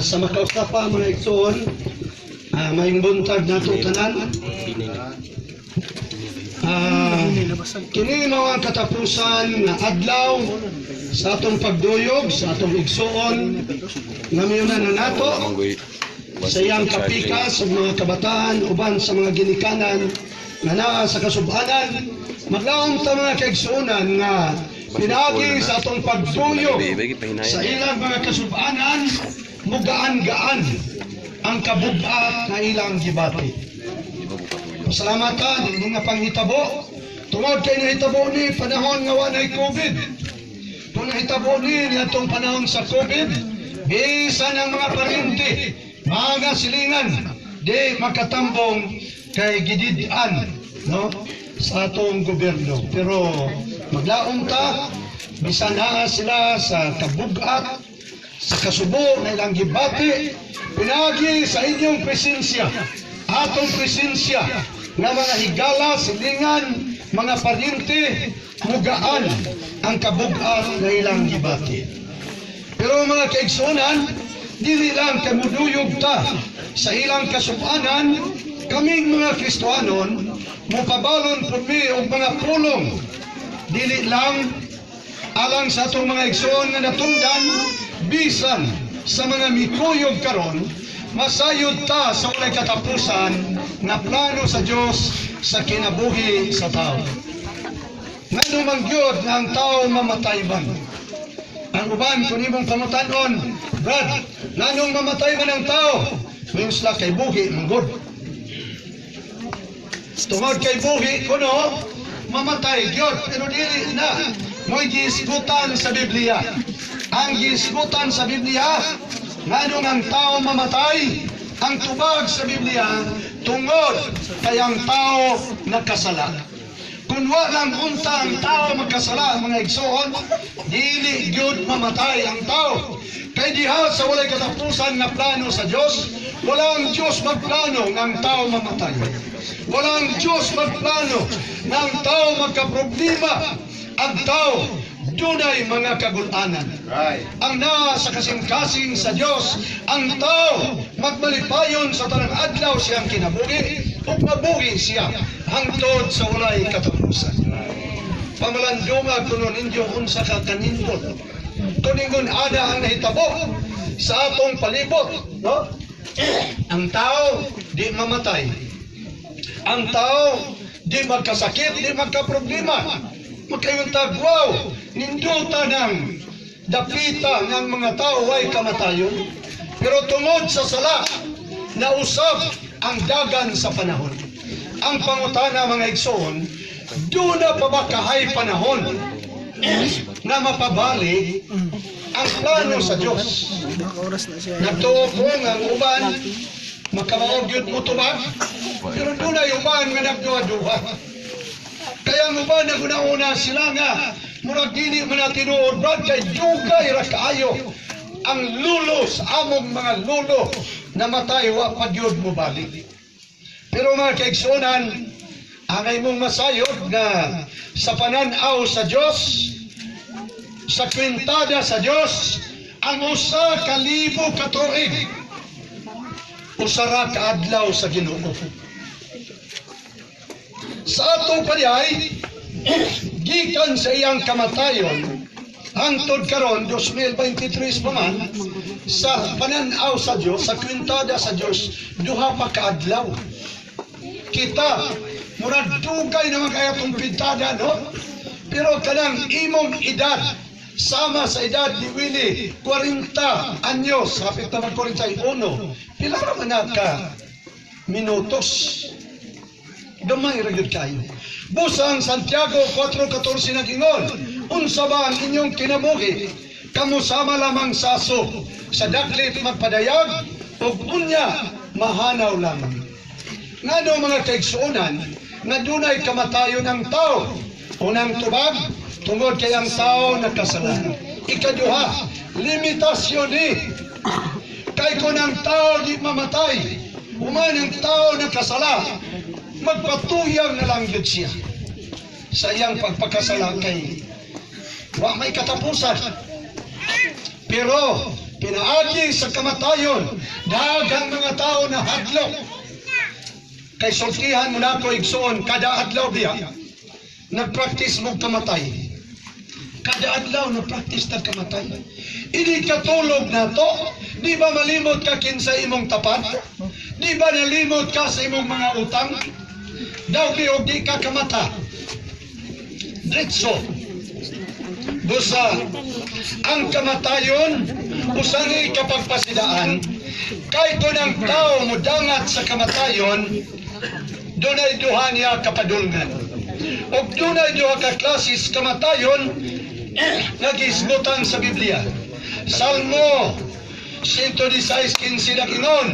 Sa makausa pa, mga igsoon, maayong buntag nato tanan. Kini mao ang katapusan nga adlaw sa atong pagduyog sa atong igsoon nga miyunan na nato sa iyang kapikas ug mga kabataan uban sa mga ginikanan nga naa sa kasubanan. Maglaom ta, mga kaigsuonan, nga pinaagi sa atong pagduyog sa ilang mga kasubanan, mugaan-gaan ang kabugat na ilang gibati. Pasalamatan ini nga panghitabo tungod kay nahitabo ni panahon nga walay COVID. Kung nahitabo ni niadtong panahon sa COVID, bisan ang mga paryente, mga silingan, di makatambong kay gidid-an, no, sa atong gobyerno. Pero maglaom ta, bisan naa sila sa kabugat, sa kasubo na ilang gibati, pinagi sa inyong presensya, atong presensya nga mga higala, silingan, mga paryente, mugaan ang kabugat na ilang gibati. Pero mga kaigsunan, dili lang kay muduyog ta sa ilang kasubanan, kaming mga Kristohanon, mupabalon pud mi og mga pulong. Dili lang alang sa atong mga igsoon nga natungdan, bisan sa mga mikuyog karon, masayod ta sa walay katapusan na plano sa Dios sa kinabuhi sa tao. Ngano man gyud nga ang tao mamatay man? Ang uban, kung imong pamutanon, "Brad, nganong mamatay man ang tao?" Moingon sila, "Kay buhi man gud. Tungod kay buhi kuno, mamatay gyud." Pero dili na mo'y gihisgutan sa Biblia. Ang gihisgutan sa Biblia, nganong ang tao mamatay, ang tubag sa Biblia, tungod kay ang tao nakasala. Kung wa lang unta ang tao magkasala, mga igsoon, dili gyud mamatay ang tao. Kay diha sa walay katapusan nga plano sa Dios, wala ang Dios magplano nga ang tao mamatay. Wala ang Dios magplano nga ang tao magkaproblema. Ang tao dunay mga kagulanan. Ang naa sa kasing-kasing sa Dios, ang tao magmalipayon sa tanang adlaw siyang kinabuhi ug mabuhi siya hangtod sa walay katapusan. Pamalandunga kuno ninyo unsa ka kanindot kung ingon ana ang nahitabo sa atong palibot, no? Ang tao di mamatay. Ang tao di magkasakit, di magkaproblema. Makaingon tag, "Wow, nindota ng dapita ng mga tao ay kamatayon." Pero tungod sa sala, nausab ang dagan sa panahon. Ang pangutana, mga igsoon, duna pa ba kahay panahon na mapabalik ang plano sa Diyos? Oras na siya. Nagtuo ko nga ang uban makamao gyud mo tubag, pero dunay uban nga nagduha-duha. Kaya ang uban naguna-una sila nga murag dili man na tinuod, Brad, kay dugay ra kaayo ang lulo sa among mga lulo namatay, wa pa gyud mo balik. Pero mga kaigsuonan, angay mong masayod nga sa pananaw sa Dios, sa kwintada sa Dios, ang 1,000 ka tuig usa ra ka adlaw sa Ginoo. Sa ato pa diay, gikan sa iyang kamatayon hangtod karon 2023 pa man, sa pananaw sa Dios, sa kwintada sa Dios, duha pa ka adlaw. Kita murag dugay naman kaya tong kwintada, no? Pero kanang imong edad sama sa edad ni Willie, 40 anyos, hapit na mag 41, pila ra man na ka minutos? Gamay ra gyud kayo. Busang Santiago 4:14 nag-ingon, "Unsa ba ang inyong kinabuhi? Kamo sama lamang sa aso, sa daklit magpadayag, ug unya mahanaw lamang." Ngano, mga kaigsuonan, nga dunay kamatayon ang tao? Unang tubag, tungod kay ang tao nakasala. Ikaduha, limitasyon ni. Kay kung ang tao di mamatay, human ang tao nakasala, magpatuyang na lang gyud siya sa iyang pagpakasala kay Wa may katapusan. Pero pinaagi sa kamatayon, daghang mga tao na hadlok. Kay sultihan mo nako, igsoon, kada adlaw biya nagpractice mo kamatay. Kada adlaw nagpractice ta kamatay. Ini katulog na to, di ba malimot ka kinsa imong tapat? Di ba nalimot ka sa imong mga utang? Daw og di ka kamata. Diretso. Busa, ang kamatayon, usa ni kapagpasidaan, kay kung ang tao mudangat sa kamatayon, dunay duha niya kapadulngan. Og dunay duha ka klases kamatayon nagisgutan sa Biblia. Salmo 116:15 nag-ingon,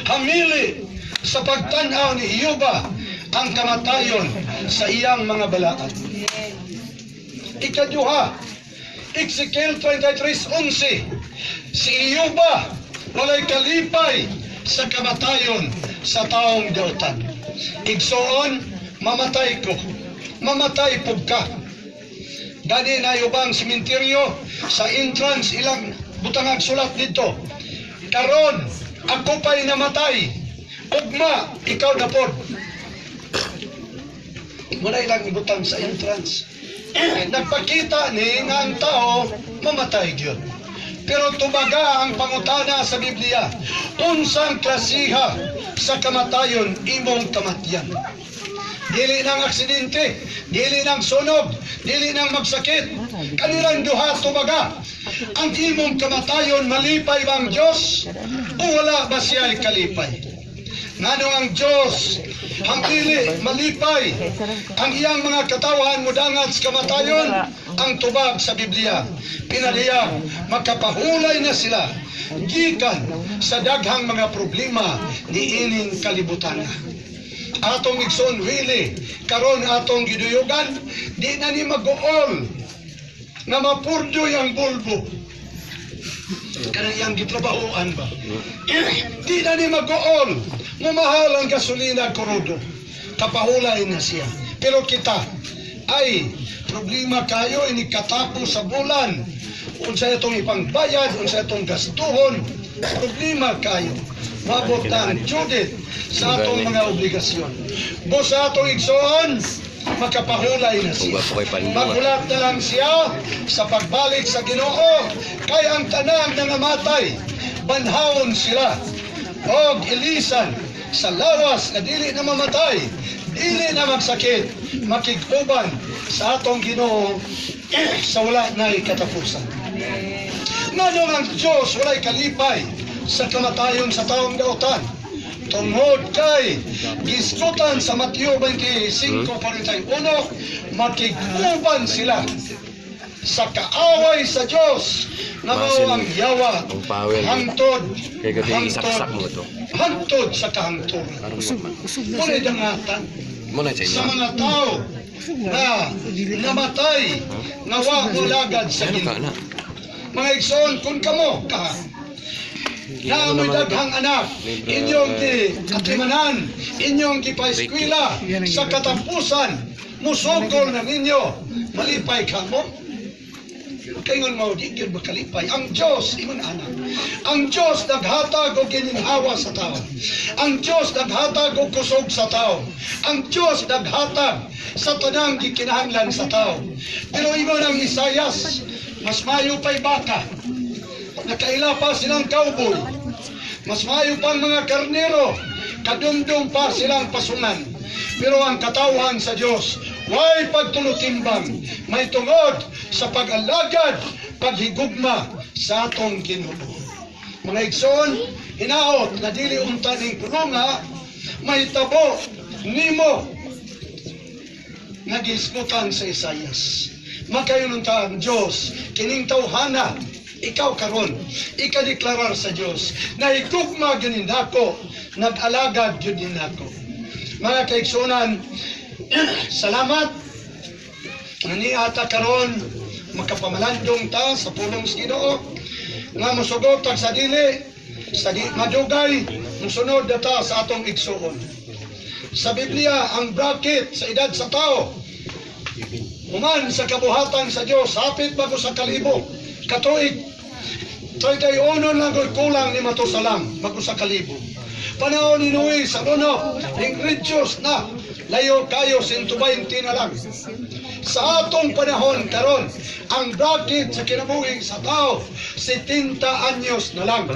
"Hamili sa pagtan-aw ni Hiyuba ang kamatayon sa iyang mga balaan." Ikaduha, Ezekiel 33:11, si Iyuba walay kalipay sa kamatayon sa taong dautan. Igsoon, mamatay ko. Mamatay pug ka. Gani na ubang sementeryo sa entrance ilang butangag sulat dito. "Karon, ako pa'y namatay. Ugma, ikaw na pod." Muna ilang ibutang sa entrance. Nagpakita ni nga ang tao mamatay gyud. Pero tubaga ang pangutana sa Biblia, unsang klasiha sa kamatayon imong kamatyan? Dili ng aksidente, dili ng sunog, dili ng magsakit. Kanilang duha tubaga. Ang imong kamatayon, malipay ba ang Diyos o wala ba siya kalipay? Ngano ang Diyos hamili malipay ang iyang mga katawhan mudangat sa kamatayon? Ang tubag sa Biblia, pinaliyag makapahulay na sila gikan sa daghang mga problema ni ining kalibutan. Atong igsoon Willie, karon atong giduyugan, di na ni mag-uol nga mapurdoy ang bulbo kanang iyang gitrabahoan ba. Di na ni mag-uol mumahal ang gasolina, krudo. Kapahulay na siya. Pero kita ay problema kayo ini katapos sa bulan, unsa itong ipangbayad, unsa itong gastuhon, problema kayo. Mabot na ang due date sa atong mga obligasyon. Busa, atong igsoon, makapahulay na siya. Kung kay panbuhat. Magulat na lang siya sa pagbalik sa Ginoo, kay ang tanang nangamatay, banhawon sila og ilisan sa lawas na dili na mamatay, dili na magsakit, makig-uban sa atong Ginoo sa wala na katapusan. Nganong ang Diyos walay kalipay sa kamatayon sa taong dautan? Tungod kay gisgutan sa Mateo 25:41, makig-uban sila sa kaaway sa Diyos na mao ang yawa Ang pawel. hangtod Kay gabi isaksak mo to. hangtod sa kahangturan. Parang mo. Muna dangatan Mo na sa sa inyo. mga tao na namatay nga wa molagad sa Ano ka Ginoo. na? Mga igsoon, kung kamo ka na Ano amoy daghang anak, inyong gi atimanan, inyong gipaeskwela, sa katapusan, musukol na ninyo, malipay ka mo? Kaingon mo, di gyud makalipay. Ang Diyos, ingon ana. Ang Diyos naghatag og gininhawa sa tao. Ang Diyos naghatag og kusog sa tao. Ang Diyos naghatag sa tanang gikinahanglan sa tao. Pero ingon ang Isayas, mas mayo pa'y baka. Nakaila pa silang cowboy. Mas mayo pang mga karnero. Kadumdum pa silang pasungan. Pero ang katawhan sa Diyos, way pagtulutimbang, may tungod sa pag-alagad, paghigugma sa atong Ginoo. Mga igsoon, hinaot na dili unta ning pulunga, mahitabo nimo nga gisgutan sa Isayas. Makayon unta ang Diyos, kining tawhana, ikaw karon, ikadeklarar sa Diyos, na higugma gyud nako, nag-alagad gyud nako. Mga kaigsunan, salamat nga niata karon makapamalandong ta sa pulong sa Ginoo nga mosugot tag sa dili sa di madugay musunod na ta sa atong igsuon. Sa Biblia, ang bracket sa edad sa tao Human sa kabuhatan sa Dios, hapit mag-1,000 katuig. 31 lang ko'y kulang ni Matusalam, mag-1,000. Panahon ni Noe sa luno, reduce na, layo kayo, 120 na lang. Sa atong panahon karon, ang bracket sa kinabuhi sa tao, 70 anyos na lang.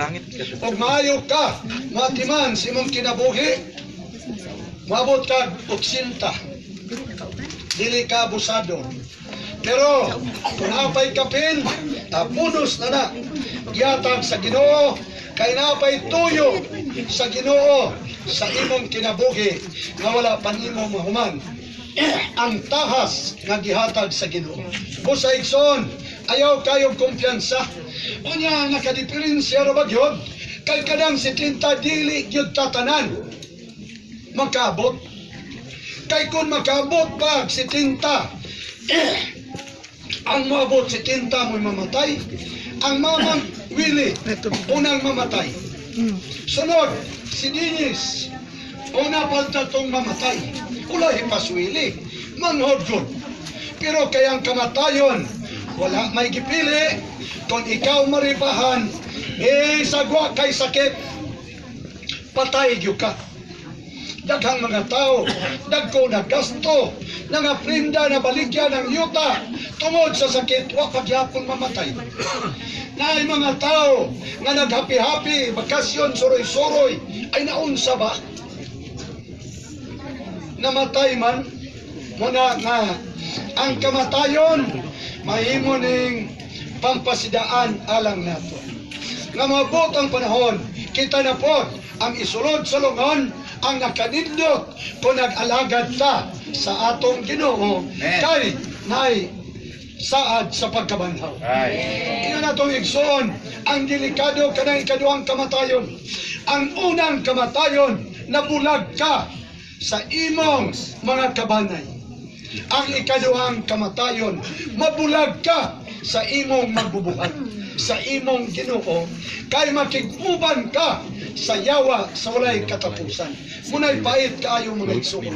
Ug maayo ka, matiman sa imong kinabuhi, maabot ka 80. Dili ka abusado. Pero kung apay kapin, bonus na na. Gihatag sa Ginoo, kay napay tuyo sa Ginoo sa imong kinabuhi nga wala pa nimo mahuman ang tahas nga gihatag sa Ginoo. Busa, igsoon, ayaw kayong kumpiyansa. Unya nakadiferensya ra ba gyud? Kay kanang 70, dili gyud tatanan makaabot. Kay kung makaabot pa 70, ang moabot 70 mo'y mamatay. Ang mamang Willie, unang mamatay. Sunod, si Dennis, una palta tong mamatay. Ulahi pa si Willie, manghod gud. Pero kayang kamatayon, wala may gipili. Kung ikaw maribahan, eh, sagwa kay sakit, patay gyud ka. Daghang mga tao, dagko na gasto, nga prinda na baligya ng yuta, tungod sa sakit, wa pagyapon mamatay. Naay mga tao nga naghappy-happy, bakasyon, suroy-suroy, ay naunsa ba? Namatay man, muna nga ang kamatayon, mahimo ning pampasidaan alang nato. Nga maabot ang panahon, kita na po ang isulod sa lungon ang nakanindot kung nag-alagad ta sa atong Ginoo kay nay saad sa pagkabanhaw. Ingon atong igsoon, ang delikado kanang ikaduhang kamatayon. Ang unang kamatayon, nabulag ka sa imong mga kabanay. Ang ikaduhang kamatayon, mabulag ka sa imong magbubuhat, sa imong Ginoo, kay makig-uban ka sa yawa sa walay katapusan. Munay pait kaayo, mga igsoon.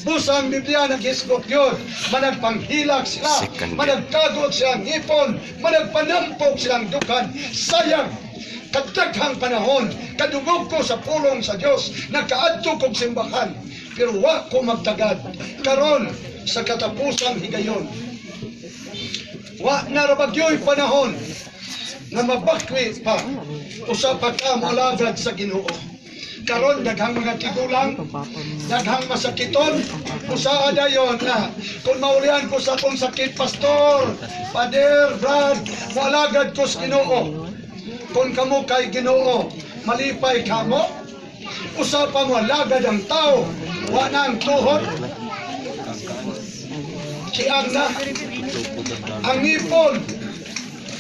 Busa ang Biblia naghisgot yun, managpanghilak sila, Second. managkagot silang ngipon, managpanampok silang dughan. Sayang, kadaghang panahon, kadungog ko sa pulong sa Dios, nakaadto kog simbahan, pero wa ko magtagad. Karon sa katapusang higayon, wa na ra bagyo'y panahon nga mabakwi pa usa pa ka moalagad sa Ginoo. Karon daghang mga tigulang, daghang masakiton, usa dayon na kung maulian ko sa akong sakit, pastor, pader, brad, moalagad ko sa Ginoo. Kung kamo kay Ginoo, malipay kamo, usa pa mo alagad ang tao, wa na ang tuhod, siyang na, ang ngipon,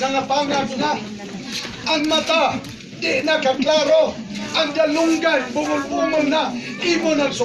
nangapangag na, ang mata, di na kaklaro, ang dalunggan, bungol-bungol na, imo nagsumbong.